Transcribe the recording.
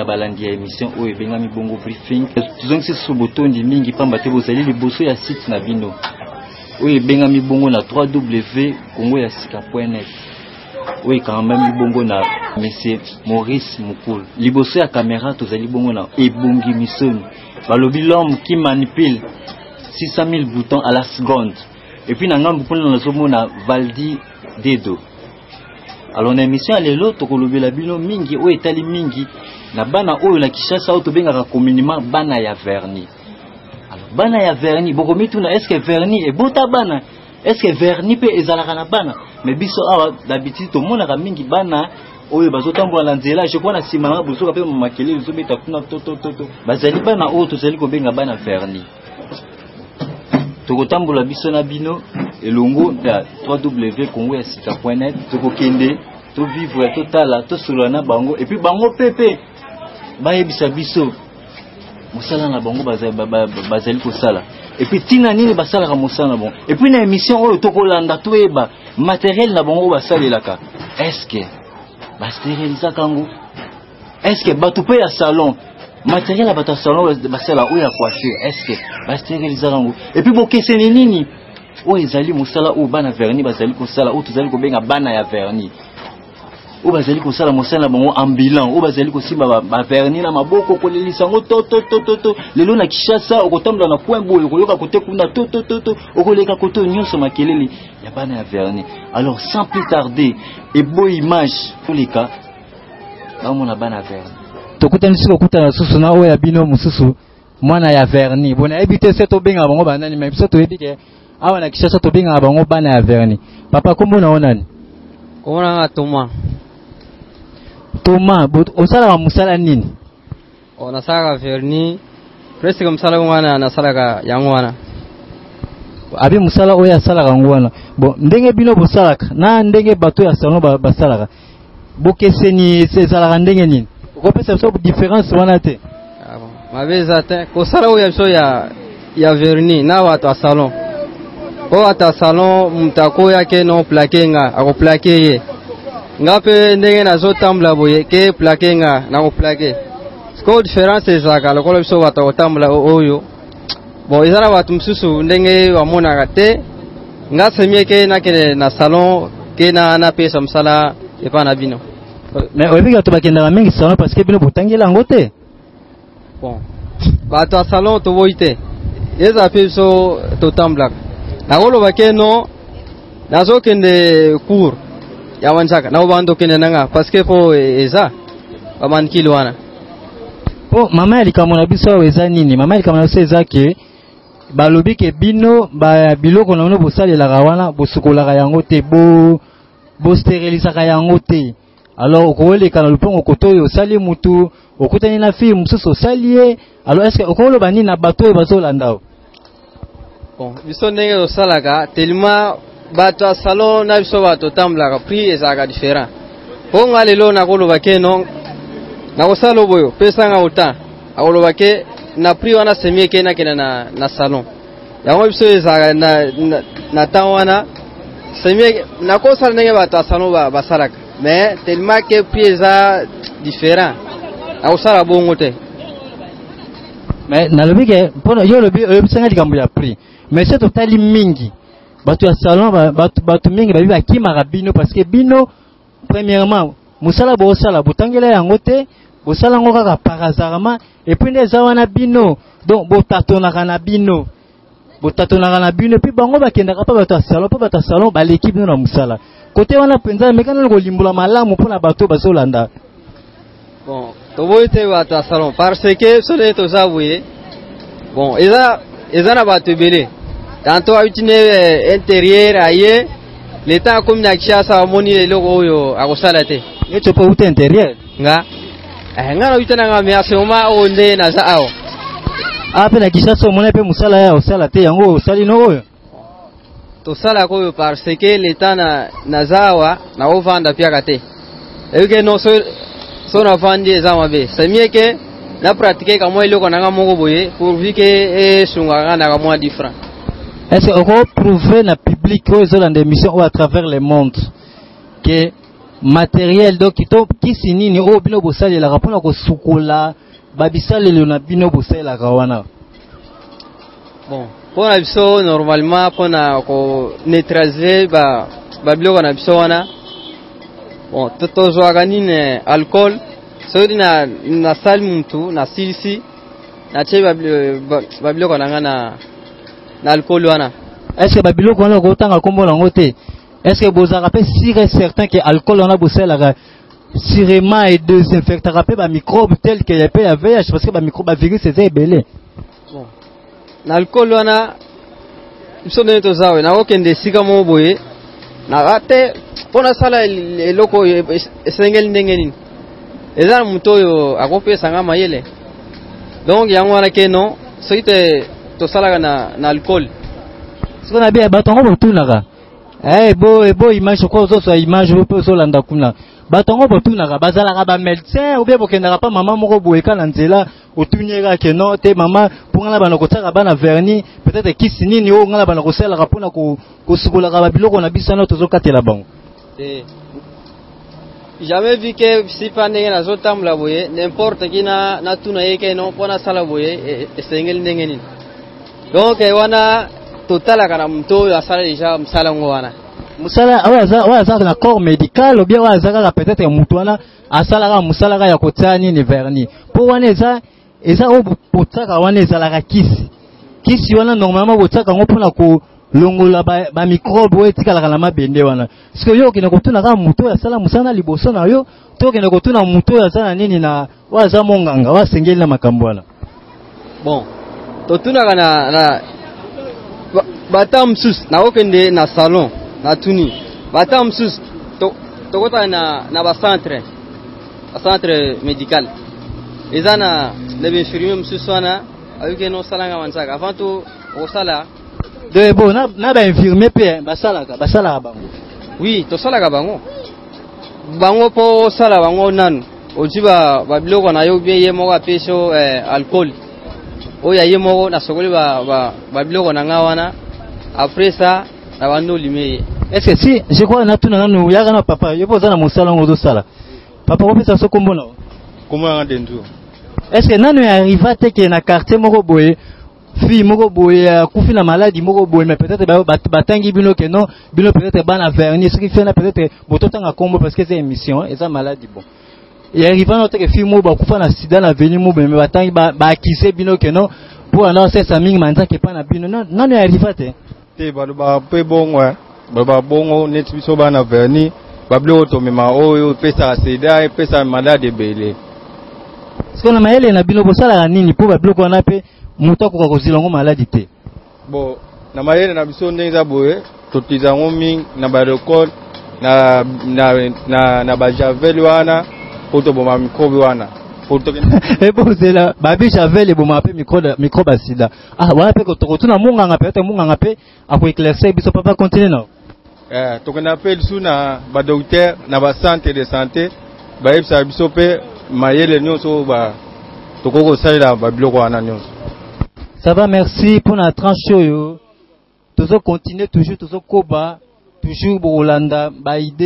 na balandi ya émission oyo ebengami bongo briefing. Tozongisi lisusu botondi mingi pamba te bozali liboso ya site na bino oyo ebengami bongo na www.congoyasika.net oyo ekangamami bongo na monsieur Maurice Mukulu. Liboso ya kamera tozali bongo na Ebongi Misoni, balobi l'homme qui manipule 600 000 boutons à la seconde. Et puis na ngambo kuna nazomona Valdi Dedo. Alors na émission ya lelo tokolobela bino mingi oyo etali mingi na bana oyo na Kinshasa oyo tobengaka communément bana ya vernis. Alors bana ya vernis bokomituna est-ce que vernis ebota bana? Est-ce que vernis pe ezalaka na bana? Mais biso awa d'habitude tomonaka mingi bana oyo bazotambola na nzela, je crois na nsima nanga bozoka mpe makelele ezobeta kuna to to to to, bazali bana oyo tozali kobenga bana vernis. Tokotambola biso na bino elongo ya www.congoyasika.net, tokokende tovivre, totala, tosolola na bango et puis bango mpe mpe bayebisa biso mosala na bango bazali kosala et puis ntina nini basalaka mosala na bango. Et puis na émission oyo tokolanda toyeba matériel na bango oyo basalelaka, est-ce que basterilizaka yango, est-ce que bato mpe ya salon, matériel ya bato ya salon basala oyo ya coiffure, est-ce que basterilizaka yango, et puis bokeseni nini oyo ezali mosala oyo bana vernis bazali kosala, oyo tozali kobenga bana ya vernis, oyo bazali kosala mosala na bango ambulant, oyo bazali kosimba bavernis na maboko, kolelisa yango to to to to to. Lelo na Kinshasa okotambola na coin boye, okoyoka kote kuna to to to to, okoleka kote nyonso makelele ya bana ya vernis. Alors sans plus tarder, ebo image toleka bamona bana ya vernis. Tokutani soki kokutana susu na oyo ya bino mosusu mwana ya vernis. Bon, nayebi te se tobengaka bango banani, mais biso toyebi ke awa na Kinshasa tobengaka bango bana ya vernis. Papa, kombo na yo nani? Kombo na nga Thomas. Thomas, osalaka mosala nini? Oh, nasalaka vernis. Presque mosala wana nasalaka yango wana. Abi mosala oyo asalaka yango wana. Bon, ndenge bino bosalaka na ndenge bato ya salon basalaka, bokeseni ezalaka ndenge nini? Okopesa biso différence wana te? Ah bon. Mabe eza te kosala oyo ya biso ya vernis na bato ya salon. Oyo bato ya salon moto akoya ke no plaquer nga, akoplaquer ye. Nga mpe ndenge nazotambola boye ke plaquer nga, nakoplaquer. Sikoyo différence ezalaka lokola biso bato ya kotambola oyo. Bon, eza na bato mosusu ndenge bamonaka te. Nga semie ke nakende na salon ke na napesa mosala epai na bino. Mais oyebi bato bakendaka mingi salon parce que bino botangela yango te. Bon, bato ya salon toboyi te, eza mpe biso totambolaka. Nakoloba ke no nazokende cours ya manzaka, nakobanda okende na nga parce que po eza bamanikili wana. Po mama ya likambo na biso awa eza nini? Mama ya likambo na biso eza ke balobi ke bino ba biloko na bino bosalelaka wana bosukolaka yango te, bosterilisaka yango te. Alors okoleka na lupango kote oyo osali mutu, okutani na fille mosusu osali ye. Alors est-ce que okoloba nini na bato oyo bazolanda yo? Bon, biso ndenge tosalaka tellement bato ya salon na biso bato totambolaka prix ezalaka différent. Po nga lelo nakoloba ke non nakosala boyo pesanga autant, akoloba ke na prix wana semie ke nakende na salon. Yango biso ezalaka na temps wana semie nakosala ndenge bato ya salon basalaka, mais tellement ke prix eza différent nakosala bongo te. Mais nalobi ke mpona yo olobi oyebisanga likambo ya prix, mais se totali mingi bato ya salon bato mingi babi bakimaka bino parce que bino premièrement mosala bosala botangela yango te, bosala yango kaka par hasardement, et puis nde eza wana bino donc botatonaka na bino, botatonaka na bino, et puis bango bakendaka mpe bato ya salon, mpe bato ya salon baleki bino na mosala kote wana mpenza. Meka nano kolimbola malamu mpona bato bazolanda. Bon, toboyi te bato ya salon parce que biso ndenge toza boye, bon, eza na bato ebele. Tantôt awuti ne intérieur, aye leta akomi na Kinshasa, amoni eloko oyo akosala te. Neti mpo outa intérieur? Nga nga nauti na nga, mais à ce moment oyo nde naza awa. Awa mpe na Kinshasa omoni mpe mosala ya osala te, yango osali no oyo? Tosalaka oyo parce que leta naza awa, nakovanda piaka te. Eyoke no so navandi eza mabe, c'est mieux ke na pratique kamwa eloko na nga moko boye pourvu ke esungaka nga na kamwa 10 francs. Est ce que okoprouve na public oyo ezolanda émission oyo à travers le monde ke Matériel donc to kisi nini oyo bino bosalelaka mpona kosukola babisalelo na bino bosalelaka wana? Bon, mpona biso normalement, mpona koneutraliser babiloko na biso wana, bon, tozwaka nini, alcool. Soki nasali mutu, nasilisi, natie babiloko na nga na alcool wana. Est ce que babiloko wana okotanga nkombo nango te? Est ce que bozalaka mpe sûr et certain ke alcool wana bosalelaka sûrement edésinfectaka mpe bamicrobe tel que ya mpe ya VIH? Parce que bamicrobe, bavirus eza ebele. Bon, na alcool wana, biso ndenge toza oyo, nakokende esika moko boye, naka te mpo nasala eloko oyo esengeli ndenge nini, eza na moto oyo akopesa nga mayele. Donc yango wana ke non, soki te tosalaka na alcool. Siko na bia bato yango botunaka, bo ebo image okwa ozozwa image oyo mpe ozolanda kuna. Bato yango botunaka bazalaka bamédecin ou bien bokendaka mpa mama moko boye ka na nzela, otuni ye kaka ke non te mama, mpo ngai na bana kotiaka bana vernis, peut-être kisi nini oyo ngai na bana kosalelaka mpona kosukolaka babiloko na biso wana tozokatela bango? Te, jamais vu ke sipa ndenge nazotambola boye, n'importe qui na natuna ye ke non, mpo nasala boye esengeli ndenge nini. Donc wana totalaka na moto oyo asala déjà mosala yango wana. Mosala oyo aza na corps médical ou bien oyo aza kaka peut-être motu wana asalaka mosala kaka ya kotia nini, vernis? Mpo wana eza oyo botiaka wana ezalaka kisi. Kisi wana normalement botiaka yango mpona kolongola bamicrobe oyo etikalaka na mabende wana. Sikoyo yo okende kotuna kaka motu oyo asala mosala na liboso na yo, to okende kotuna motu oyo aza na nini, na oyo aza monganga, oyo asengeli na makambo wana? Bon, totunaka na bata mosusu, nakokende na salon, natuni bata mosusu, tokotaka na bacentre médical, eza na bainfirmier mosusu wana ayoki ene osalanga manzaka avant to okosala. De bo na bainfirmier mpe basalaka bango? Oui, tosalaka bango mpo osala bango nanu, ozwi babiloko na yo bien, ye moko apesi yo alcool oyo ya ye moko, nasokoli babiloko na nga wana, après ça na bandi olime ye. Est ce que si je crois natuna nanu, yaka na papa, yo mpo oza na mosala yango ozosala. Papa, kopesa so kombo na? Kombo yanga Denzu. Est ce que nanu arriva te ke na quartier moko boye, fille moko boye akufi na maladie moko boye, mais peut-être batangi bino ke non, bino peut-être bana vernis, soki fena peut-être bototanga kombo parce que eza émission, eza maladie? Bon, arriva na te ke fille moko bakufa na sida na avenue moko boye, mais batangi, baakise bino ke non, mpo wana osalisa mingi manzaka epa na bino? Nanu arriva te? Te, balobaka mpe bongo, balobaka bongo neti biso bana vernis, babiloko tomema oyo epesaka sida, epesaka maladie ebele. Sikoyo na mayele na bino bosalaka nini mpo babiloko wana mpe moto akoka kozila yango maladie te? Bon, na mayele na biso, ndenge eza boye, totiza yango mingi na baalcool na bajavel wana mpo toboma microbe wana. Ebozela babi javel ebomaka mpe microbe ya sida. Ah, wana mpe tokotuna monganga, peut-être monganga mpe akoéclaircir biso. Papa, continue na. Tokenda mpe lisusu na badocteur na bacentre de santé, bayebisaka biso mpe mayele nyonso tokoki kosalela babiloko wana nyonso. Ça va, merci pour la tranche oyo. Tozo continuer toujours, tozokoba toujours bokolanda baide.